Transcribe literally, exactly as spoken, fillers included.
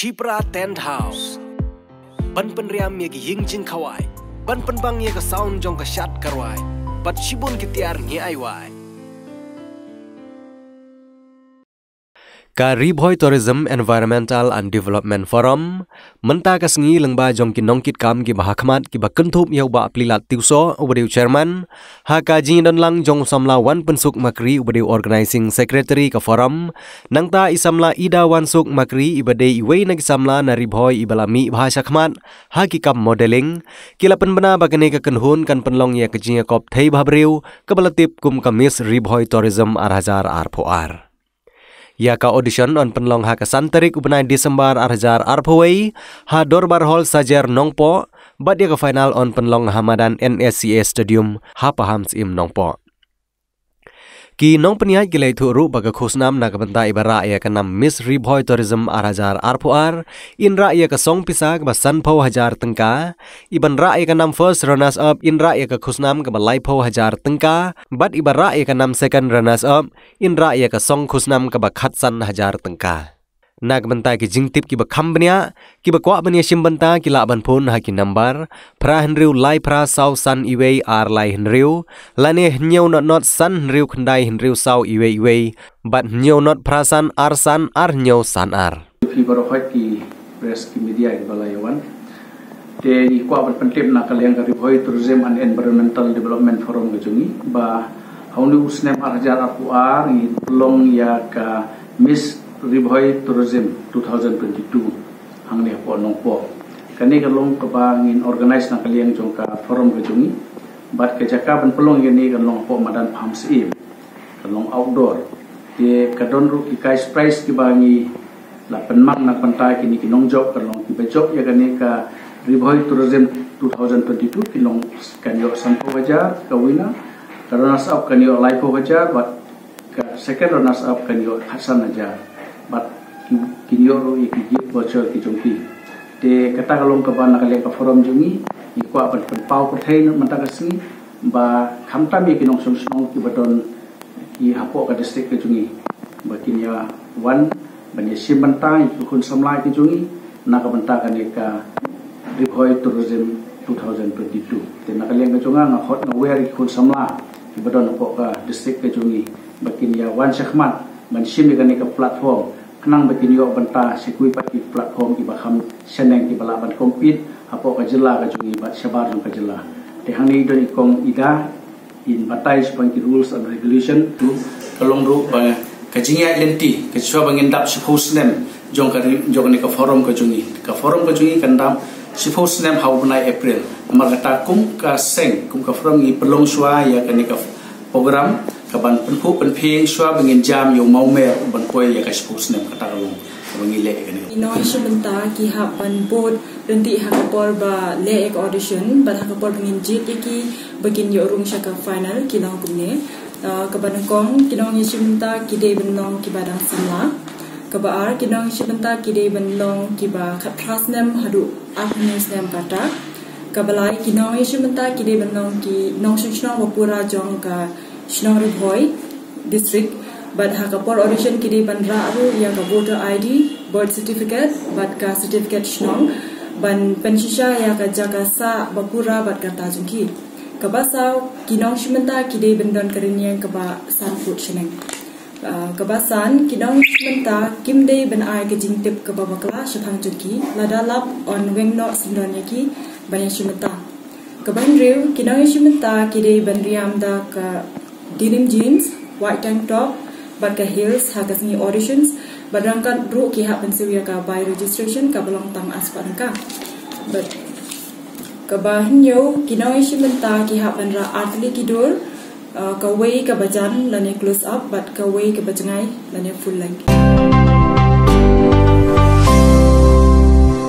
Tipra Tent House. Ban pynriam ïa ki ïing jingkhawai, ban pynbang ïa ka sound jong ka shad ka rwai, bad shibun ki tiar ngi ai wai. Ka Ri Bhoi Tourism Environmental and Development Forum, mynta ka sngi lyngba jong ki nongkitkam kiba hakhmat kiba kynthup ïa u Bah Plilat Tiwsoh uba dei u chairman, ha ka jingdon lang jong u samla Wanpynsuk Makri uba dei u organizing secretary ka forum, nangta i samla Ida Wansuk Makri iba dei iwei na ki samla na Ri Bhoi iba la mih bha shakhmat ha ki kam modeling, ki la pynbna ba kane ka kynhun kan pynlong ïa ka jingïakop thei bhabriew kaba la tip kum ka Miss Ri Bhoi Tourism ar hajar arphew ar. Ïa ka audition yn pynlong ha ka san tarik u bnai December ar hajar arphew wei, ha Dorbar Hall Sajer Nongpoh, bad ïa ka final yn pynlong ha madan N S C A Stadium, ha Pahamsyiem Nongpoh. Ki nongpynïaid ki la ïathuh ruh ba ka khusnam na ka bynta iba rah ïa ka nam Miss Ri Bhoi Tourism ar hajar arphew ar, in rah ïa ka song pisa kaba sanphew hajar tyngka, iban rah ïa ka nam first runners up in rah ïa ka khusnam kaba laiphew hajar tyngka, bad iba rah ïa ka nam second runners up in rah ïa ka song khusnam kaba khatsan hajar tyngka. Na ka bynta ki jingtip kiba kham bniah, kiba kwah ban ïashim bynta ki lah ban phone ha ki nambar phra hynriew lai phra saw san iwei ar lai hynriew, lane hynñiew not not san hynriew khyndai hynriew saw iwei iwei, bad hynñiew not phra san ar san ar hynñiew san ar. Phi baroh ki press ki media kiba la ïawan. Te ngi kwah ban pyntip na ka liang ka Ri Bhoi Tourism and Environmental Development Forum ka jong ngi ba ha une u snem ar hajar arphew ar ngi pynlong ïa ka Miss Ri Bhoi Tourism two thousand twenty-two hangne hapoh Nongpoh. Kane ka long kaba ngin organize na ka liang jong ka forum ka jong ngi. Bad ka jaka ban pynlong ïa kane ka long hapoh madan Pahamsyiem. Ka long outdoor. Te ka don ruh ki cash prize kiba ngi la pynmang na ka bynta kine ki nongjop, ka long kiba jop ïa kane ka Ri Bhoi Tourism two thousand twenty-two, ki long kan ïoh sanphew hajar ka winner, ka runners up kan ïoh laiphew hajar, bad ka second runners up kan ïoh khatsan hajar, bad ki, kin ïoh ruh ïa ki gift voucher ki jong ki. Te kata ka long kaba na ka liang ka forum jong ngi, ngi kwah ban pynpaw pyrthei na mynta ka sngi, ba khamtam ïa ki nongshong shnong kiba don ki hapoh ka district ka jong ngi ba kin ïa wan ban ïashim bynta ïa ki khun samla ki jong ngi na ka bynta kane ka Ri Bhoi Tourism two thousand twenty-two. Te na ka liang ka jong nga, nga khot nga wer ïa ki khun samla kiba don hapoh ka district ka jong ngi ba kin ïa wan shakhmat ban shim ïa kane ka platform, khnang ba kin ïoh bynta sha kiwei pat ki platform kiba kham shaneng kiba lah ban compete hapoh ka jylla ka jong ngi bad shabar jong ka jylla. Te hangne i don i kong Ida, in batai shaphang ki rules and regulation. Tu ka long ruh ba ka jingïaid lynti ka shuwa ba ngin dap shiphew snem jong ka ri-, jong kane ka forum ka jong ngi. Ka forum ka jong ngi kan dap shiphew snem ha u bnai April. Namar kata kum ka seng, kum ka forum ngi pynlong shuwa ïa kane ka program kaban pynphuh pynphieng shuwa ba ngin jam ïa u mawmer ban poi ïa ka shiphew snem, kata ka long kaba ngi leh ïa kane. Ki nongïashim bynta ki hap ban bud ryntih ha ka por ba leh ïa ka audition bad ha ka por ba ngin jied ïa ki ba kin ïoh rung sha ka final ki long kumne. Ah, kaba nyngkong, ki nongïashim bynta ki dei ban long kiba dang samla. Kaba ar, ki nongïashim bynta ki dei ban long kiba khatphra snem haduh arphew snem kata. Kaba lai, ki nongïashim bynta ki dei ban long ki nongshong shnong ba pura jong ka shnong Ri Bhoi District. Bad ha ka por audition ki dei ban rah ruh ïa ka voter I D, birth certificate bad ka certificate shnong ban pynshisha ïa ka jaka sah ba pura bad kata jong ki. Kaba saw, ki nongshim bynta ki dei ban don ka rynïeng kaba san phut shaneng. Ah, kaba san, ki nongshim bynta kim dei ban ai ka jingtip kaba bakla shaphang jong ki, lada lap yn weng noh syndon ïa ki ban ïashim bynta. Kaba hynriew, ki nongïashim bynta ki dei ban riam da ka denim jeans, white tank top bad ka heels ha ka sngi auditions, bad ryngkat ruh ki hap ban siew ïa ka by registration kaba long tang arspah tyngka. Bad kaba hynñiew, ki nongïashim bynta ki hap ban rah artylli ki dur, ah, kawei kaba jan lane close up bad kawei kaba jngai lane full length.